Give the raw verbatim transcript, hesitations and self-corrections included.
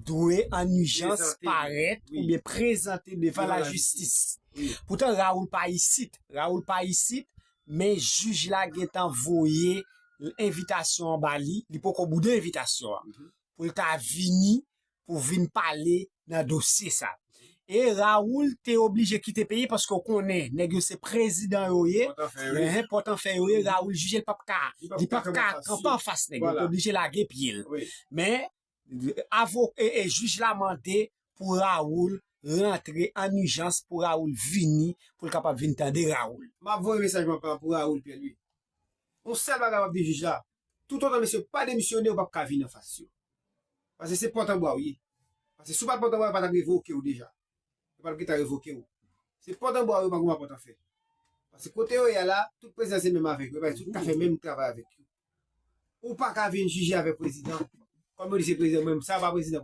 dwe an ijans parèt oubyen prezante devan lajistis. Poutan Raoul pa isit. Raoul pa isit, men jij la gentan voye envitasyon an ba li, li poko boude envitasyon an. Pou l ta vini, pou vin pale nan dosye sa. E Raoul te oblije kite peyi paske w konnen, nèg yo se prezidan yo ye, pòtanfè yo ye, Raoul jije l p ap ka, li p ap ka kanpe anfas nèg yo, li oblije lage pye l. Men, avo, e, e jij la mande pou Raoul rantre an ijans, pou Raoul vini, pou l kapab vin tande Raoul. M ap voye mesaj mwen pa pou Raoul Pierre Louis. Yon sèl bagay m ap di jij la, toutotan mesye pa demisyone, ou p ap ka vin anfas yo. Paske se pòt anbwa w ye. Paske si w pa t pòt anbwa, yo pa t ap revoke w deja. Yo pa t ap gentan revoke w. Se pòt anbwa w yo, pa gon pòt anfè. Paske kote yo ye a la, tout prezidan se menm avèk yo, paske tout ka fè menm travay avèk yo. Ou pa ka vin jije avèk prezidan. Kòm yo di se prezidan, menm sa pa prezidan pou